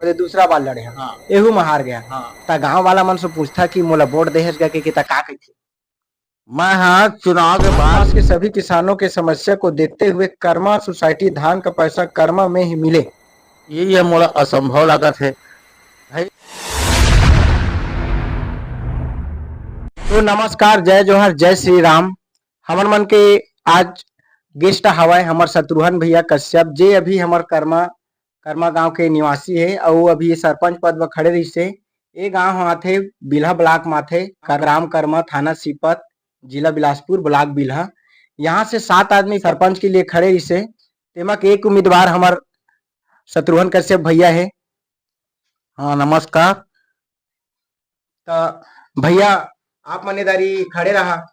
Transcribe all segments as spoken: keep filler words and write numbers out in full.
ओदे दूसरा बार लड़े हन, हाँ। एहू म हार गया। हाँ। त गांव वाला मन से पूछता कि मोला वोट देहस गा के, कि त का कहिथे? मैं हा चुनाव के बाद आसपास के सभी किसानों के समस्या को देखते हुए कर्मा सोसाइटी धान का पैसा कर्मा में ही मिले, ये, ये मोला असंभव लागत हे भाई। तो नमस्कार, जय जोहार, जय श्री राम। हमर मन के आज गेस्ट हवय हमर शत्रुघ्न भैया कश्यप, जे अभी हमर कर्मा, कर्मा गांव के निवासी हे अउ अभी ये सरपंच पद बर खड़े रहिस हे। ए गांव ह आथे बिल्हा ब्लॉक म आथे, ग्राम कर्मा, थाना सीपत, जिला बिलासपुर, ब्लॉक बिल्हा। यहाँ से सात आदमी सरपंच के लिए खड़े रहिस हे, तेमा के एक उम्मीदवार हमर शत्रुघ्न कश्यप भैया हे। हाँ, नमस्कार। त भैया, आप मन ए दारी खड़े रहा।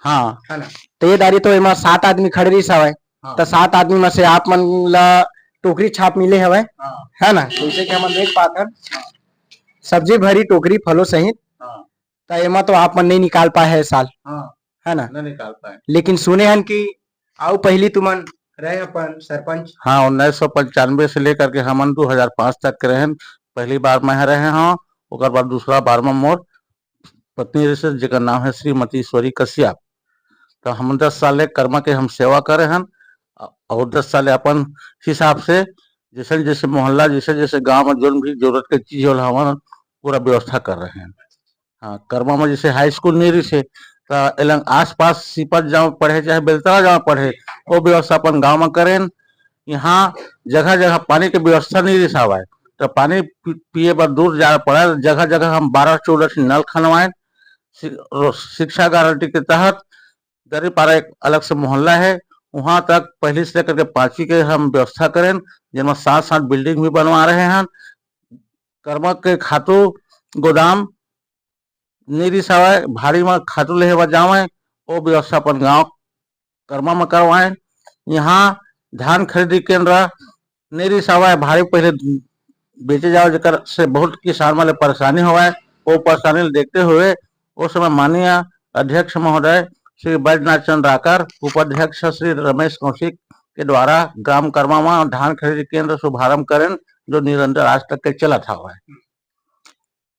हाँ। है ना? त ये दारी तो एमा सात आदमी खड़े रहिस हवय। हाँ। त सात आदमी में से आप मन ला टोकरी छाप मिले हवय। हाँ। है ना? जैसे कि हमन देख पात हन, हाँ। सब्जी भरी टोकरी फलों सहित। हाँ। त एमा तो आप मन नहीं निकाल पाए है साल। हाँ। है ना? नहीं निकाल पाए। लेकिन सुने हन कि आउ पहली तुमन रहे अपन सरपंच। हाँ, उन्नीस सौ पंचानवे से लेकर के हमन दो हज़ार पाँच तक के रहन। पहली बार मैं रहे हूँ, ओकर बाद दूसरा बार में मोर पत्नी रहिस, जेकर नाम है श्रीमती ईश्वरी कश्यप। तो हम दस साल ले कर्मा के हम सेवा करे हन, और दस साल अपन हिसाब से जैसे जैसे मोहल्ला, जैसे जैसे गांव में जोन भी जरूरत के चीज होला, हमन पूरा व्यवस्था कर रहे हैं। हाँ, कर्मा में जैसे हाई स्कूल नहीं रहिस हे, त एलंग आसपास सीपत जाओ पढ़े, चाहे बेलतरा जाओ पढ़े, वो व्यवस्था अपन गांव में करेन। यहाँ जगह जगह पानी के व्यवस्था नहीं रहिस हवय, त पानी पी-, पिए बर दूर जाना पड़ा। जगह जगह हम बारह चौदह ठे नल खनवाएन। शि-, रो-, शिक्षा गारंटी के तहत दरीपारा एक अलग से मोहल्ला है, वहां तक पहली से लेकर के पांचवी के हम व्यवस्था करेन, जेमा सात सात बिल्डिंग भी बनवा रहे हैं। कर्मा के खातू गोदाम नहीं रहिस हवय, भारी म खातू लेहे बर जावय, ओ व्यवस्था अपन गांव कर्मा म करवाएं। यहाँ धान खरीदी केंद्र नहीं रहिस हवय, भारी पहले बेचे जावय, जेकर से बहुत किसान मन ले परेशानी होवय। ओ परेशानी ल देखते हुए ओ समय माननीय अध्यक्ष महोदय श्री बैजनाथ चंद्राकर, उपाध्यक्ष श्री रमेश कौशिक के द्वारा ग्राम कर्मा म धान खरीदी केंद्र शुभारंभ करेन, जो निरंतर आज तक के चलत हवय।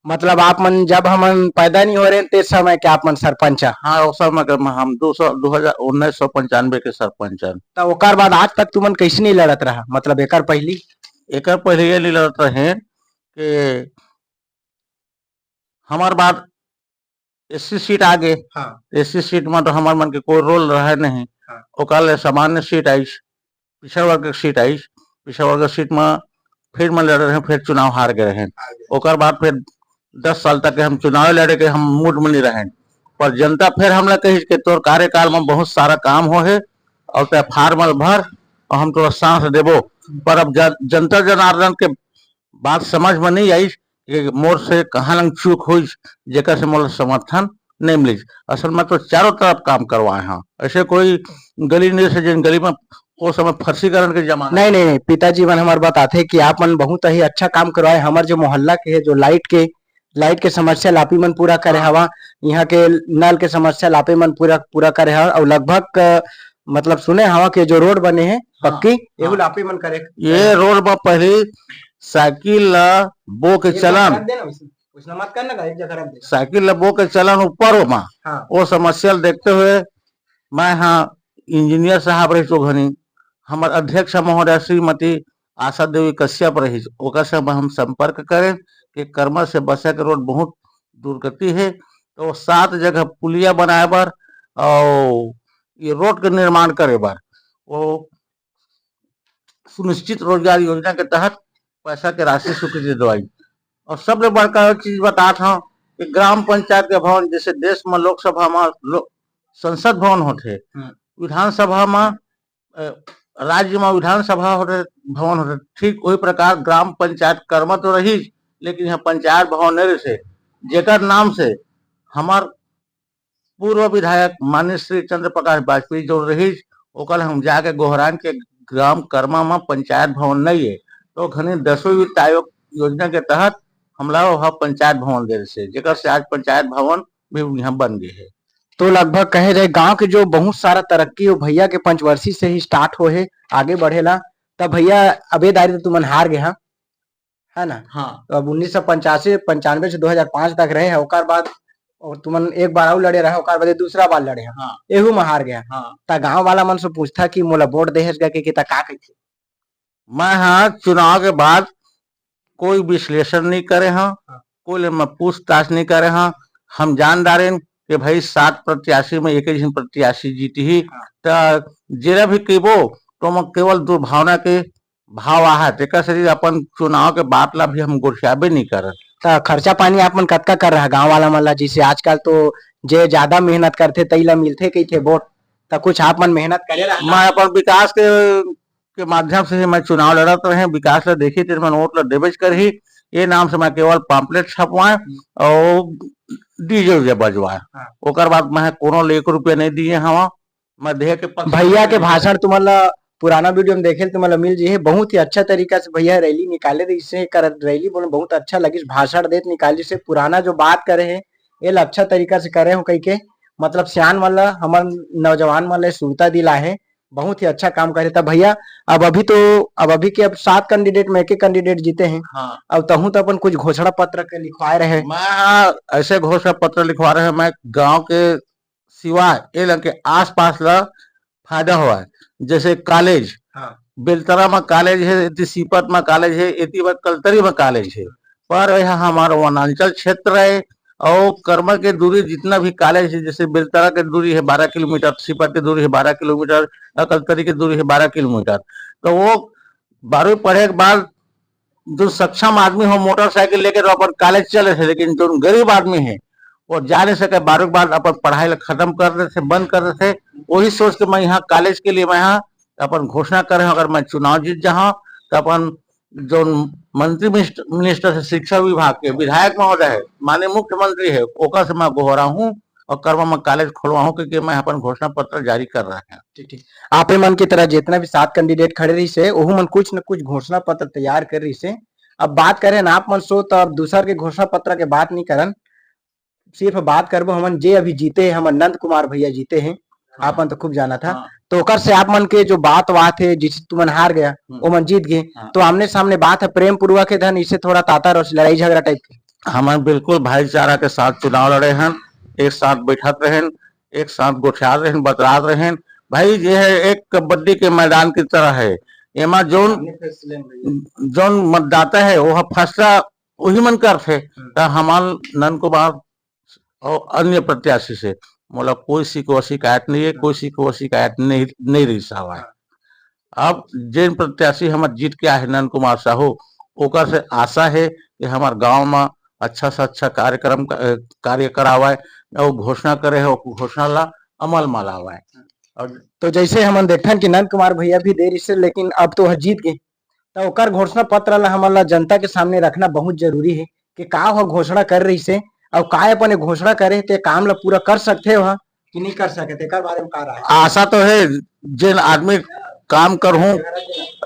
मतलब आप मन जब हमन पैदा नहीं हो रहे ते समय के आप मन सरपंच ह? हाँ, उस समय के म-, हम दो सौ, दो हज़ार, उन्नीस सौ पंचानवे के सरपंच हन। त ओकर बाद आज तक तुमन कैसे नहीं लड़त रहा? मतलब एकर पहली? एकर पहले ये नहीं लड़त रहे कि हमार बार एससी सीट आ गे। हाँ। एससी सीट में तो हमार मन के कोई रोल रहे नहीं। हाँ। ओकर ले सामान्य सीट आइस, पिछड़ा वर्ग के सीट आइस, पिछड़ा वर्ग के सीट में फिर मैं लड़े रहे, फिर चुनाव हार गए रहे। हार गए। ओकर बाद फिर दस साल तक के हम चुनाव लड़े के हम मूड में नहीं रहे, पर जनता फिर हमला कहिस कि तोर कार्यकाल में बहुत सारा काम हो है और ते फार्म भर और हम तोरा सांस देबो। पर अब जन-, जनता जनार्दन के बात समझ में नहीं आइस कि मोर से कहाँ लंग चूक होइस, जेकर से मोला समर्थन नहीं मिलिस। असल में तो चारों तरफ काम करवाए हैं, ऐसे कोई गली नहीं से जिन गली में ओ समय फर्सीकरण के जमाना नहीं, नहीं, नहीं, पिताजी मन हमर बताथे कि आप मन बहुत ही अच्छा काम करवाए। हमर जो मोहल्ला के है, जो लाइट के, लाइट के समस्या लापी मन पूरा करे हाँ। हवा, यहाँ के नल के समस्या लापी मन पूरा, पूरा करे हवा, और लगभग, अ, मतलब सुने हवा के जो रोड बने है हाँ। पक्की, एहू हाँ। लापी मन करे। ये रोड में पहली साइकिल ला बो के एक जगह चलन, रख देना वैसे, वैसना मत करना, एक जगह रख देना। साइकिल ला बो के चलन ऊपर ओमा, हाँ। वो समस्या ल देखते हुए मैं हाँ इंजीनियर साहब रहिस ओ घनी, हमर अध्यक्ष महोदय श्रीमती आशा देवी कश्यप रहिस, ओकर से हम संपर्क करें कि कर्मा से बस्सा के रोड बहुत दुर्गति है, तो सात जगह पुलिया बनाए बर और ये रोड के निर्माण करे बर वो सुनिश्चित रोजगार योजना के तहत पैसा के राशि स्वीकृति दवाई। और सबले बड़का चीज बतात हूँ कि ग्राम पंचायत के भवन, जैसे देश में लोकसभा में लो-, संसद भवन होथे, हम्म। विधानसभा में, अ, राज्य में विधानसभा होथे, भवन होथे, ठीक वही प्रकार ग्राम पंचायत कर्मा तो रहिस, लेकिन यहाँ पंचायत भवन नहीं रहिस, जेकर नाम से हमार पूर्व विधायक माननीय श्री चंद्र प्रकाश वाजपेयी जो रहिस, ओकर हम जाके गोहरान के ग्राम कर्मा में पंचायत भवन नहीं है, तो घनी दसवीं वित्त आयोग योजना के तहत हमला वह पंचायत भवन दे रहिस, जेकर से आज पंचायत भवन भी यहाँ बन गए है। तो लगभग कहे जाए गांव के जो बहुत सारा तरक्की हो भैया के पंचवर्षी से ही स्टार्ट हो है, आगे बढ़ेला। तब भैया अबे दारी तो तुमन हार गए हा, है ना? हाँ। तो अब उन्नीस सौ पंचासी पंचानवे से दो हजार पाँच तक रहे हैं, ओकर बाद और तुमन एक बार अउ लड़े रहे, ओकर बाद ये दूसरा बार लड़े हैं, हाँ। एहू में हार गया। हाँ। त गांव वाला मन से पूछता कि मोला वोट देहेस गा के, कि त का कहिथे? मैं हा चुनाव के बाद कोई विश्लेषण नहीं करे हा, हाँ। कोई ले मैं पूछताछ नहीं करे हा। हम जान डारेन कि भाई सात प्रत्याशी में एक ही झन प्रत्याशी जीती ही, हाँ। त जेला भी कहिबो तो मैं केवल दुर्भावना के भाव आहय, तेकर सेती अपन चुनाव के बात ला भी हम गोठियाबे नहीं करन। त खर्चा पानी आप मन कतका कर रहा गांव वाला मन ला? जैसे आजकल तो जे ज्यादा मेहनत करथे तई ला मिलथे कहिथे वोट, त कुछ आप मन मेहनत करे रहा? मैं अपन विकास के, के माध्यम से ही मैं चुनाव लड़त रहे, विकास ला देखी तेन मन वोट ला देबेच करही। ये नाम से मैं केवल पम्पलेट छपवाए और डीजे उजे बजवाए, हाँ। ओकर बाद मैं कोनो ले एक रुपया नहीं दिए हवा। मैं देह के पक्ष भैया के भाषण तुमन ला पुराना वीडियो में देखे, तुमन ला मिल जही। बहुत ही अच्छा तरीका से भैया रैली निकाले रहिसे, कर रैली बोले बहुत अच्छा लगिस, भाषण देत निकालिस हे। पुराना जो बात करे हे, ये ला अच्छा तरीका से करे हो कहिके, मतलब सियान मन ला, हमर नौजवान मन ला सुरता दिलाए हे। बहुत ही अच्छा काम करे। तब भैया, अब अभी तो, अब अभी के अब सात कैंडिडेट में एक एक कैंडिडेट जीते हैं। हाँ। अब तहूं तो अपन कुछ घोषणा पत्र के लिखवाए रहे। मैं, हाँ, ऐसे घोषणा पत्र लिखवा रहे हैं, मैं गांव के सिवाय ए लंग के आसपास ला फायदा होवय। जैसे कॉलेज, हाँ। बेलतरा म कॉलेज हे, एती सीपत म कॉलेज हे, एती बर कलतरी म कॉलेज हे, पर यह हमारा वनांचल क्षेत्र है और करमा के दूरी जितना भी कॉलेज है, जैसे बेलतरा के दूरी है बारह किलोमीटर, सीपत के दूरी है बारह किलोमीटर, और कलतरी के दूरी है बारह किलोमीटर, तो वो बारहवीं पढ़े के बाद जो सक्षम आदमी हो मोटरसाइकिल लेके तो अपन कॉलेज चले थे, लेकिन जो गरीब आदमी है वो जा नहीं सके, बारह के बाद अपन पढ़ाई ला खत्म कर देते, बंद कर देते। वही सोच के मैं यहाँ कॉलेज के लिए मैं यहाँ अपन घोषणा करे हूँ, अगर मैं चुनाव जीत जाऊँ तो अपन जो मंत्री मिनिस्टर, मिनिस्टर है शिक्षा विभाग के, विधायक महोदय है, माननीय मुख्यमंत्री है, ओकर से मैं गोहरा हूँ और करमा में कॉलेज खोलवाहूँ, क्योंकि मैं अपन घोषणा पत्र जारी कर रहे हैं। ठीक, ठीक। आपे मन की तरह जितना भी सात कैंडिडेट खड़े रहिसे, ओहू मन कुछ न कुछ घोषणा पत्र तैयार कर रहिसे। अब बात करें ना आप मन सो, तो अब दूसर के घोषणा पत्र के बात नहीं करन, सिर्फ बात करबो हमन जे अभी जीते हैं, हमर नंद कुमार भैया जीते हैं, हाँ। आप मन तो खूब जाना था। हाँ। तो ओकर से आप मन के जो बात बात है, जिस तुमन हार गया, हम्म। ओमन जीत गए, हाँ। तो आमने सामने बात है प्रेम पूर्वक के धन, इसे थोड़ा तातर और लड़ाई झगड़ा टाइप के। हमन बिल्कुल भाईचारा के साथ चुनाव लड़े हन, एक साथ बैठत रहन, एक साथ गोठियात रहन, बतरात रहन। भाई, ये है एक कबड्डी के मैदान की तरह है, एमा जोन, सामने फैसले में भैया। जोन मतदाता है वो फैसला वही मन करथे। हम्म। त हमन नंद कुमार और अन्य प्रत्याशी से मोला कोई शिकवा शिकायत नहीं है, हाँ। कोई शिकवा शिकायत नहीं, नहीं रहिस हवय। हाँ। अब जेन प्रत्याशी हमर जीत के आए हे नंद कुमार साहू, ओकर से आशा है कि हमर गांव में अच्छा से अच्छा कार्यक्रम क-, अ, कार्य करावय और घोषणा करे है, वो घोषणा ला अमल में लावय। और तो जैसे हमन देखथन कि नंद कुमार भैया भी दे रहिसे, लेकिन अब तो वह जीत गए, त ओकर घोषणा पत्र ला हमन ला जनता के सामने रखना बहुत जरूरी हे कि का ओह घोषणा करे रहिसे अउ का अपन घोषणा करे हे, ते काम ला पूरा कर सकथे ओह कि नहीं कर सके, तेकर बारे में का राय? आशा तो हे, जेन आदमी काम करहूं,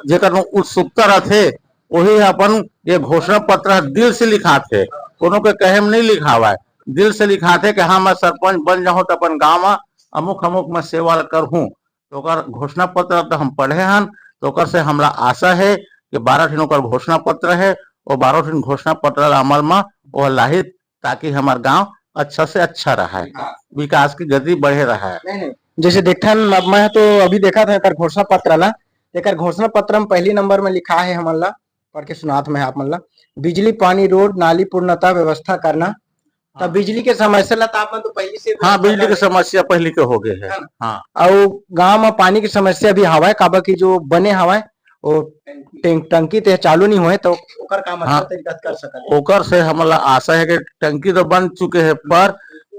जेकर में उत्सुकता रथे, वही अपन ये घोषणा पत्र ह दिल से लिखाथे, कोनो के कहे में नहीं लिखावय, दिल से लिखाथे कि हाँ, मैं सरपंच बन जाहूं त अपन गांव में अमुक अमुक मैं सेवा करहूं। तो ओकर घोषणा पत्र तो हम पढ़े हन, तो ओकर से हमला आशा है कि बारह ठिन ओकर घोषणा पत्र है, वो बारह ठिन घोषणा पत्र ला अमल में वो लाही, ताकि हमार गांव अच्छा से अच्छा रहे, हाँ। विकास की गति बढ़े रहे। नहीं, नहीं, जैसे देखथन, अब मैं तो अभी देखा था एकर घोषणा पत्र ला, एकर घोषणा पत्र में पहली नंबर में लिखा है हमन ला, पढ़ के सुनात मैं आप मन ला, बिजली, पानी, रोड, नाली पूर्णतः व्यवस्था करना, त हाँ। बिजली के समस्या ला त आप मन तो पहिली से हाँ, व्यवस्था बिजली के कर रहे। समस्या पहिली के हो गए है। है ना? हाँ। अउ गांव में पानी के समस्या भी हवय, काबर कि जो बने हवय, वो टंकी। टैंक-, टंकी ते चालू नहीं होए, तो ओकर काम अच्छा हाँ। तरीका से कर सकत हे। ओकर से हमला आशा है कि टंकी तो बन चुके हैं, पर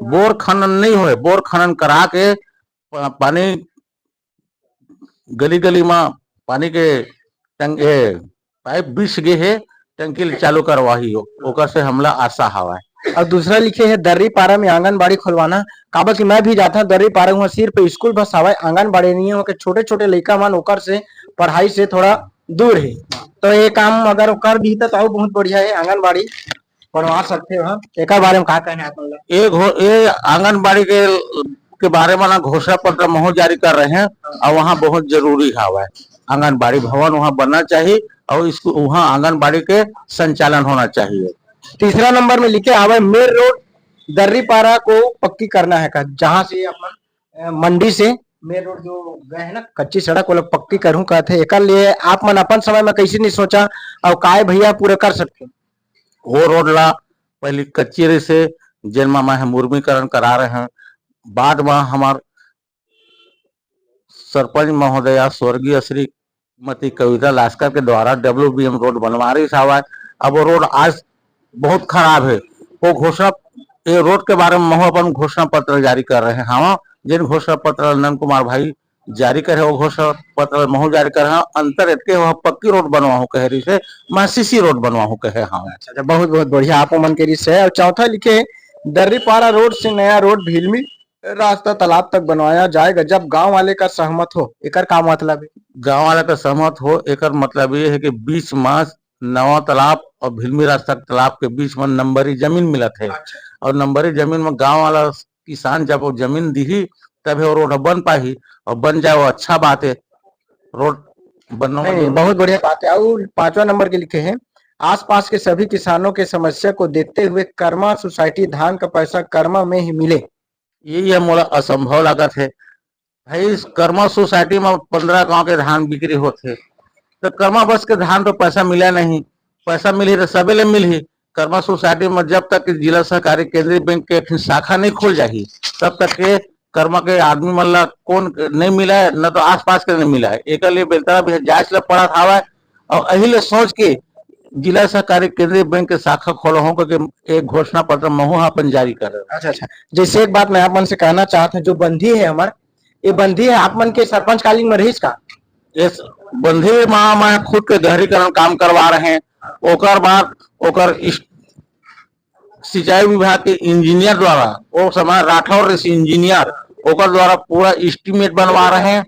बोर खनन नहीं होए, बोर खनन करा के प-, पानी गली गली मा पानी के टंग-, ए, पाइप बिछ गे हे, टंकी ल चालू करवाही, ओ-, ओकर से हमला आशा हवय। अउ दूसरा लिखे हे, दर्री पारा में आंगनबाड़ी खोलवाना, काबर कि मैं भी जाथंव दर्री पारा, उहाँ सिर्फ स्कूल बस हवय, आंगनबाड़ी नहीं हे, उहाँ के छोटे-छोटे लइका मन ओकर से पढ़ाई से थोड़ा दूर हे। तो ये काम अगर कर दी त अउ बहुत बढ़िया हे, आंगनबाड़ी बनवा सकथे हो। एकर बारे में का कहना हे आप मन ला? ये घो-, ये आंगनबाड़ी के, के बारे में ना घोषणा पत्र महू जारी कर रहे हैं, और वहाँ बहुत जरूरी हवय, आंगनबाड़ी भवन वहाँ बनना चाहिए, और इसको वहाँ आंगनबाड़ी के संचालन होना चाहिए। तीसरा नंबर में लिखे हावय, मेर रोड दर्रीपारा को पक्की करना है का, जहाँ से अपन, अ, मंडी से मेर रोड जो गए है ना, कच्ची सड़क, वो लोग पक्की करहूं कहत हे। एकर लिए आप मन अपन समय में कैसे नहीं सोचा, और काय भैया पूरा कर सकते? वो रोड ला पहली कच्ची रहिस हे, जेन मा मैं हम उर्मीकरण करा रहे हैं। बाद में हमार सरपंच महोदया स्वर्गीय श्रीमती कविता लास्कर के द्वारा डब्ल्यू बी एम रोड बनवा रहिस हावय। अब वो रोड आज बहुत खराब है। वो घोषणा, ये रोड के बारे में महू अपन घोषणा पत्र जारी कर रहे हावं, जेन घोषणा पत्र नंद कुमार भाई जारी करे, वो घोषणा पत्र महू जारी करे हावं। अंतर एतके हो, पक्की रोड बनवाहूं कहे रहिस हे, मैं सीसी रोड बनवाहूं कहे हावं। अच्छा, अच्छा, बहुत, बहुत बढ़िया, आप मन के रहिस हे। और चौथा लिखे, दर्रीपारा रोड से नया रोड भीलमी रास्ता तालाब तक बनवाया जाएगा, जब गांव वाले का सहमत हो। एकर का मतलब है? गांव वाले का सहमत हो, एकर मतलब ये है कि बीच में नवा तालाब और भीलमी रास्ता तालाब के बीच में नंबरी जमीन मिलत है। अच्छा। और नंबरी जमीन में गांव वाला किसान जब वो जमीन दिही, तब वो रोड बन पाही, और बन जाए वो अच्छा बात है। रोड बनना नहीं, बहुत बढ़िया बात है। और पांचवा नंबर के लिखे हैं, आसपास के सभी किसानों के समस्या को देखते हुए कर्मा सोसाइटी धान का पैसा कर्मा में ही मिले। ये, ये मोला असंभव लागत है भाई। कर्मा सोसाइटी में पंद्रह गांव के धान बिक्री होत है, तो कर्मा बस के धान तो पैसा मिला नहीं। पैसा मिलही तो सबे ले मिलही। कर्मा सोसाइटी में जब तक कि जिला सहकारी केंद्रीय बैंक के एक शाखा नहीं खुल जाही, तब तक के कर्मा के आदमी मन ला कौन नहीं मिला है, न तो आसपास के नहीं मिला है। एकर लिए बेलतरा भी जांच ला पड़ा था। और यही ले सोच के जिला सहकारी केंद्रीय बैंक के शाखा खोलहूं करके एक घोषणा पत्र महू ह अपन जारी कर रहे। अच्छा, अच्छा, जैसे एक बात मैं आप मन से कहना चाहत हूँ, जो बंदी है हमार, ये बंदी है आप मन के सरपंच कालीन में रहिस का? ये बंदी में मैं खुद के गहरीकरण काम करवा रहे हैं। ओकर बाद ओकर इस-, सिंचाई विभाग के इंजीनियर द्वारा, वो समय राठौर रहिस इंजीनियर, ओकर द्वारा पूरा एस्टिमेट बनवा रहे हैं।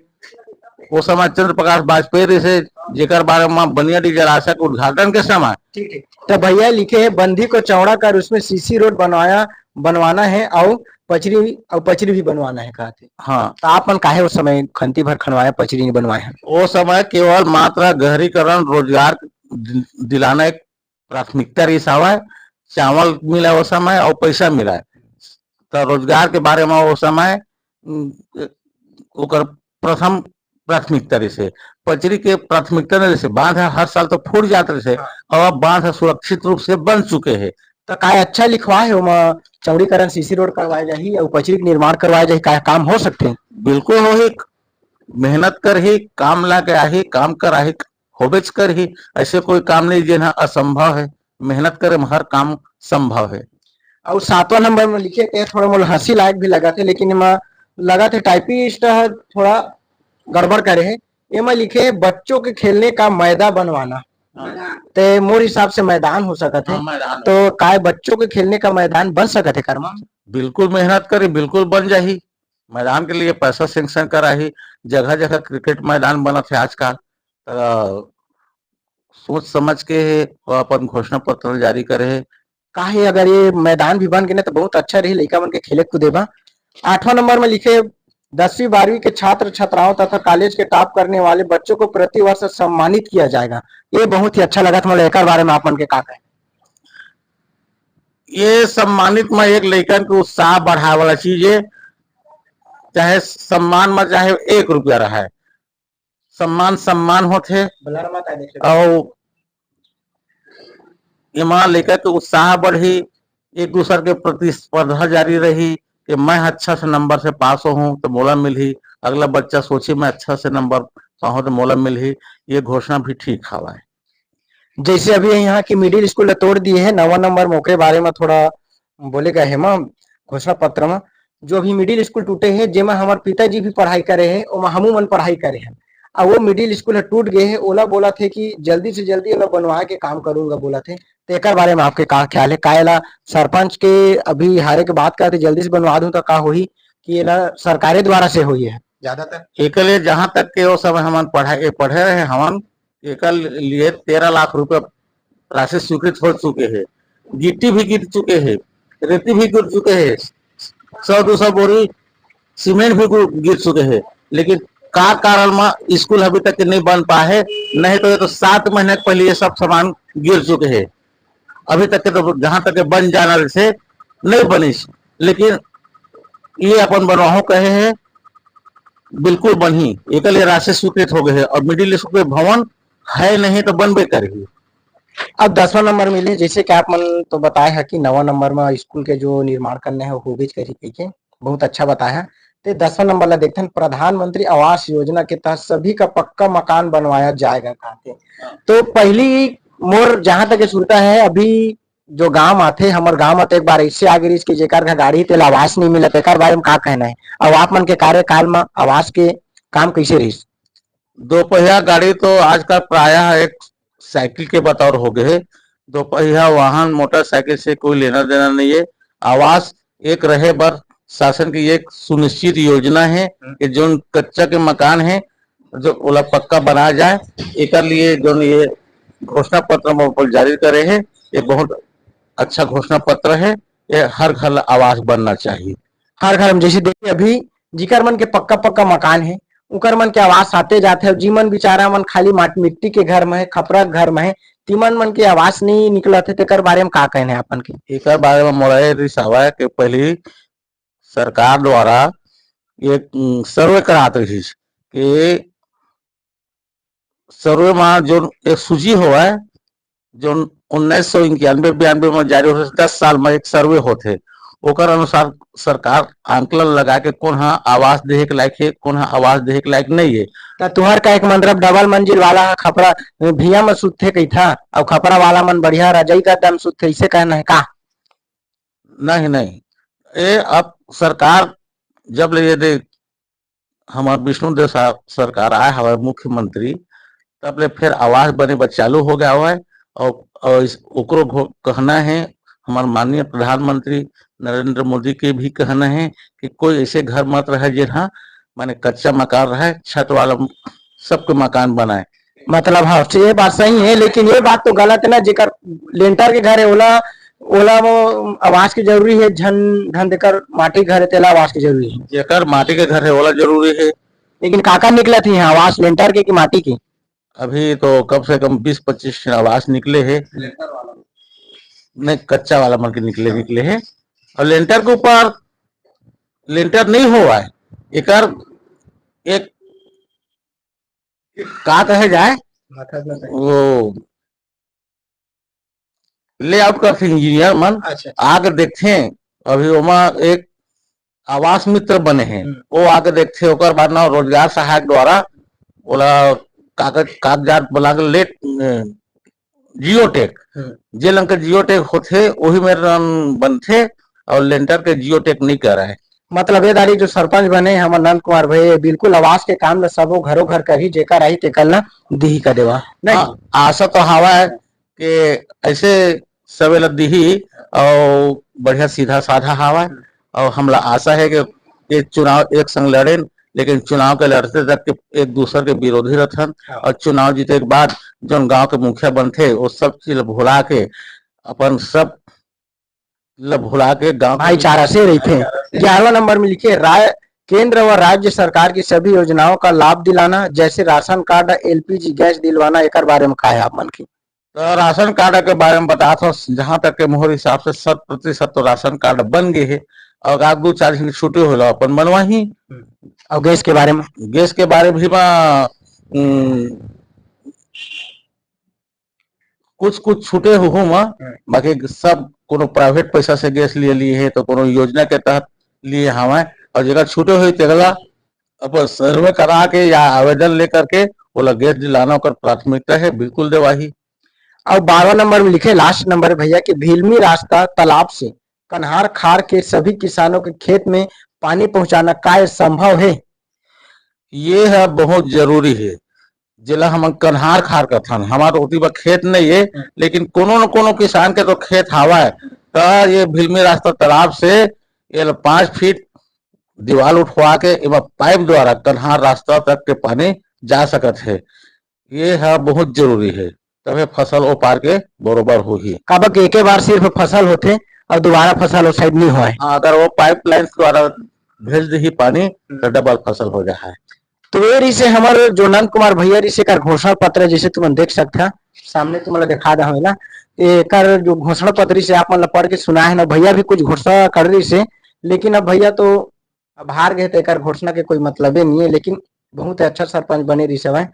वो समय चंद्र प्रकाश वाजपेयी रहिस हे, जेकर बारे में बनियाडी जलाशय के उद्घाटन के समय। ठीक, ठीक। तो भैया लिखे हैं, बंदी को चौड़ा कर उसमें सीसी रोड बनवाया, बनवाना है, और पचरी, और पचरी भी बनवाना है, कहते। हाँ। तो आप मन काहे उस समय खंती भर खनवाया, पचरी नहीं बनवाए हैं? वो समय केवल मात्र गहरीकरण, रोजगार दि-, दिलाना एक प्राथमिकता रहिस हवय। चावल मिला वो समय और पैसा मिला, तो रोजगार के बारे में वो समय, उम, ओकर प्रथम प्राथमिकता रहिस हे। पचरी के प्राथमिकता नहीं रहिस हे। बांध ह हर साल तो फूट जात रहिस हे, हाँ। और अब बांध ह सुरक्षित रूप से बन चुके हे। तो काय अच्छा लिखवाए हे ओमा, चौड़ीकरण, सीसी रोड करवाए जाही और पचरी के निर्माण करवाए जाही, काय काम हो सकते हैं? बिल्कुल होही, मेहनत करही, काम ला के आही, काम कराही, होबेच करही। ऐसे कोई काम नहीं जेन ह असंभव है, मेहनत करे में हर काम संभव है। और सातवां नंबर में लिखे के थोड़ा मोला हंसी लायक भी लगा थे, लेकिन एमा लगा थे टाइपिस्ट ह थोड़ा गड़बड़ करे है। एमा लिखे, बच्चों के खेलने का मैदान बनवाना। हाँ। ते मोर हिसाब से मैदान हो सकत है। हाँ, मैदान। तो काय बच्चों के खेलने का मैदान बन सकत है कर्मा? बिल्कुल मेहनत करे, बिल्कुल बन जाही। मैदान के लिए पैसा सैंक्शन कराही। जगह जगह क्रिकेट मैदान बनत है आजकल। त सोच समझ के हे, वो अपन घोषणा पत्र जारी करे हे। काहे अगर ये मैदान भी बन गे ना, तो बहुत अच्छा रही लइका मन के खेले कूदे बा। आठवां नंबर में लिखे, दसवीं बारहवीं के छात्र छात्राओं तथा कॉलेज के टॉप करने वाले बच्चों को प्रतिवर्ष सम्मानित किया जाएगा। ये बहुत ही अच्छा लगा था, मतलब एकर बारे में आप मन के का कहे? ये सम्मानित में एक लइकन के उत्साह बढ़ाए वाला चीज है, चाहे सम्मान में चाहे एक रुपया रहे, सम्मान सम्मान होथे। बलर मत आने से। अउ एमा लइका के उत्साह बढ़ही, एक दूसर के प्रतिस्पर्धा जारी रही कि मैं अच्छा से नंबर से पास होहूं तो मोला मिलही, अगला बच्चा सोची मैं अच्छा से नंबर पाहूं तो मोला मिलही। ये घोषणा भी ठीक हवय। जैसे अभी यहाँ की मिडिल स्कूल तोड़ दिए है, नवा नंबर में ओकरे बारे में थोड़ा बोले गए है मा घोषणा पत्र में, जो अभी मिडिल स्कूल टूटे है, जेमा हमार पिताजी भी पढ़ाई करे है, ओमा हमू मन पढ़ाई करे है। अब वो मिडिल स्कूल ह टूट गए है, ओला बोला थे कि जल्दी से जल्दी ओला बनवा के काम करूंगा बोला थे। तो एकर बारे में आपके का ख्याल है? का एला सरपंच के अभी हारे के बात करते जल्दी से बनवा दूं तो का होही कि एला सरकारे द्वारा से होही है ज्यादातर? एकर लिए जहां तक के वो समय हमन पढ़ाई, पढ़े रहे हमन, एकर लिए तेरह लाख रुपया राशि स्वीकृत हो चुके हैं, गिट्टी भी गिर चुके हैं, रेती भी गिर चुके हैं, सौ दो सौ बोरी सीमेंट भी गु-, गिर चुके हैं, लेकिन का कारण म स्कूल अभी तक के नहीं बन पाए हे? नहीं तो ये तो सात महीना के पहले ये सब सामान गिर चुके हे। अभी तक के तो जहां तक के बन जाना से नहीं बनिस, लेकिन ये अपन बनवाहूं कहे हे, बिल्कुल बनही। एकर लिए राशि स्वीकृत हो गए हे और मिडिल स्कूल के भवन है नहीं तो बनबे करही। अब दसवां नंबर मिले, जैसे कि आप मन तो बताए है कि नवा नंबर में स्कूल के जो निर्माण करने हैं, वो होबेच करही कहिके, बहुत अच्छा बताए है। ते दसवां नंबर ला देखथन, प्रधानमंत्री आवास योजना के तहत सभी का पक्का मकान बनवाया जाएगा, कहते। तो पहली मोर जहां तक ये सुनता है, अभी जो गांव आथे, हमर गांव आथे, एक बार ऐसे आगे रहिस कि जेकर घर गाड़ी तेला आवास नहीं मिलत, एकर बारे में का कहना है? और आप मन के कार्यकाल में आवास के काम कैसे रहिस? दोपहिया गाड़ी तो आजकल प्रायः एक साइकिल के बतौर हो गए हे। दोपहिया वाहन, मोटरसाइकिल से कोई लेना देना नहीं है। आवास एक रहे बर शासन की एक सुनिश्चित योजना है कि जोन कच्चा के मकान है, जो ओला पक्का बनाया जाए। एकर लिए जोन ये घोषणा पत्र हम अपन जारी करे हैं, ये बहुत अच्छा घोषणा पत्र है। ये हर घर ला आवास बनना चाहिए। हर घर में जैसे देखिए, अभी जिकर मन के पक्का पक्का मकान है, उकर मन के आवास आते जाते है। जी मन बेचारा मन खाली माट मिट्टी के घर में है, खपरा के घर में है, तिमन मन के आवास नहीं निकलत है, तेकर बारे में का कहना है अपन के? एकर बारे में मोला ये रिस हवय कि पहली सरकार द्वारा एक, उम, सर्वे करात रहिस कि सर्वे में जो एक सूची होवय, जो उन्नीस सौ इक्यानवे बयानवे में जारी होथे, दस साल में एक सर्वे होथे, ओकर अनुसार सरकार आंकलन लगा के कोन हा आवास देहे के लायक हे, कोन हा आवास देहे के लायक नहीं है। त तुहर का एक मतलब डबल मंजिल वाला हा खपरा भिया में सुतथे कहिथा, अउ खपरा वाला मन बढ़िया रजाई गद्दा में सुतथे, इसे कहना है का? नहीं, नहीं, ये अब सरकार जब ले ये दे हमार विष्णुदेव साहब सरकार आए हवय मुख्यमंत्री, तब ले फिर आवास बने बर चालू हो गया हवय। और, और इस, ओकरो घो-, कहना है, हमार माननीय प्रधानमंत्री नरेंद्र मोदी के भी कहना है कि कोई ऐसे घर मत रहे जेन हा माने कच्चा मकान रहे, छत वाला सबके मकान बनाए। मतलब, हाँ, ये बात सही है, लेकिन ये बात तो गलत है ना, जेकर लेंटर के घर है, ओला, ओला वो आवास की जरूरी है, झन, झन देकर माटी घर है, तेला आवास की जरूरी है। जेकर माटी के घर है, ओला जरूरी है। लेकिन काका निकलत ही है आवास लेंटर के कि माटी के? अभी तो कम से कम बीस पच्चीस ठन आवास निकले है। नहीं, कच्चा वाला मन के निकले, निकले है। और लेंटर के ऊपर लेंटर नहीं हुआ है, एकर एक का कहे जाए, वो लेआउट करथे इंजीनियर मन, अच्छा, अच्छा। आके देखथे, अभी ओमा एक आवास मित्र बने हे, हम्म। वो आके देखथे, ओकर बाद ना रोजगार सहायक द्वारा ओला कागज, कागजात बना के लेट, अ, जियोटेक, हम्म। जे लंग के जियोटेक होथे, ओही में रन बनथे, और लेंटर के जियोटेक नहीं कराए। मतलब, ये दारी जो सरपंच बने हमर नंद कुमार भाई, ये बिल्कुल आवास के काम ल सबो घरो घर करही, जेकर आही तेकर ल दिही का देवा। नहीं। हाँ, आशा तो हवा है कि ऐसे सबे ल दिही, और बढ़िया सीधा साधा हवा है। और हमला आशा है कि ये चुनाव एक संग लड़ेन, लेकिन चुनाव के लड़ते तक के एक दूसर के विरोधी रहथन, हाँ। और चुनाव जीते के बाद जोन गांव के मुखिया बनथे, वो सब चीज ल भुला के, अपन सब ल भुला के गांव के भाईचारा से रहिथे। ग्यारहवाँ नंबर में लिखे, राय, केंद्र व राज्य सरकार की सभी योजनाओं का लाभ दिलाना, जैसे राशन कार्ड, एलपीजी गैस दिलवाना, एकर बारे में का है आप मन की? तो राशन कार्ड के बारे में बतात हो, जहां तक के मोहर हिसाब से शत प्रतिशत तो राशन कार्ड बन गए है, और आप दो चार झन छूटे होला अपन बनवाही। और गैस के बारे में? गैस के बारे में भी बा, उम, कुछ कुछ छूटे हो, हो मा, हम्म। बाकी सब कोनो प्राइवेट पैसा से गैस लिए लिए है, तो कोनो योजना के तहत लिए हवय, और जेकर छूटे हुए तेला अपन सर्वे करा के या आवेदन लेकर के ओला गैस दिलाना ओकर प्राथमिकता है, बिल्कुल देवाही। और बारहवाँ नंबर में लिखे, लास्ट नंबर है भैया, कि भिलमी रास्ता तालाब से कन्हार खार के सभी किसानों के खेत में पानी पहुंचाना काय संभव है? ये है बहुत जरूरी है, जेला हमन कन्हार खार कथन। हमार ओती बर खेत नहीं है, हम्म। लेकिन कोनो न कोनो किसान के तो खेत हवय, त ये भिलमी रास्ता तालाब से ये ल पाँच फीट दीवार उठवा के एमा पाइप द्वारा कन्हार रास्ता तक के पानी जा सकत है। ये ह बहुत जरूरी है, तभे फसल ओ पार के बरोबर होही। काबर के एके बार सिर्फ फसल होथे और दोबारा फसल ओ साइड नहीं होय। हाँ, अगर वो पाइपलाइन द्वारा भेज देही पानी, तो डबल फसल हो जाए। तो ये रिसे हमर जो नंद कुमार भैया रिसे कर घोषणा पत्र, जैसे तुमन देख सकता, सामने तुमन ला दिखा दे हमें ना, एकर जो घोषणा पत्र रिसे आप मन ला पढ़ के सुना है ना, भैया भी कुछ घोषणा कर रिसे, लेकिन अब भैया तो अब हार गए, तो एकर घोषणा के कोई मतलबे नहीं है, लेकिन बहुत ही अच्छा सरपंच बने रिसे हवय।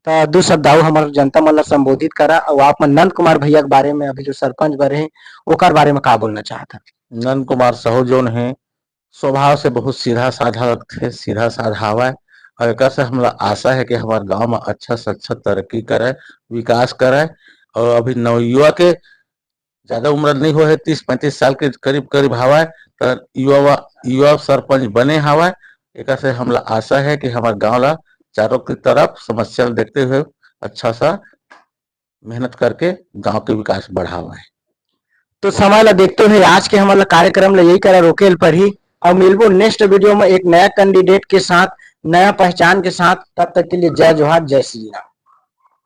तो दू शब्द आऊ हमर जनता मन ला संबोधित करा, और आप मन नंद कुमार भैया के बारे में, अभी जो सरपंच बने हैं, ओकर बारे में का बोलना चाहता? नंद कुमार साहू जोन है, स्वभाव से बहुत सीधा साधा लगथे, सीधा साधा हवय, और एकर से हमला आशा है कि हमार गांव में अच्छा से अच्छा तरक्की करे, विकास करे। और अभी नवयुवा के ज्यादा उम्र नहीं होए है, तीस पैंतीस साल के करीब करीब हवय, त युवा युवा सरपंच बने हवय। एकर से हमला आशा है कि हमार गांव ला चारों की तरफ समस्या ला देखते हुए अच्छा सा मेहनत करके गांव के विकास बढ़ावा है। तो समय ला देखते हुए आज के हमन ला कार्यक्रम ला यही करा रोके ल पड़ही, और मिलबो नेक्स्ट वीडियो में एक नया कैंडिडेट के साथ, नया पहचान के साथ। तब तक के लिए जय जोहार, जय श्री राम।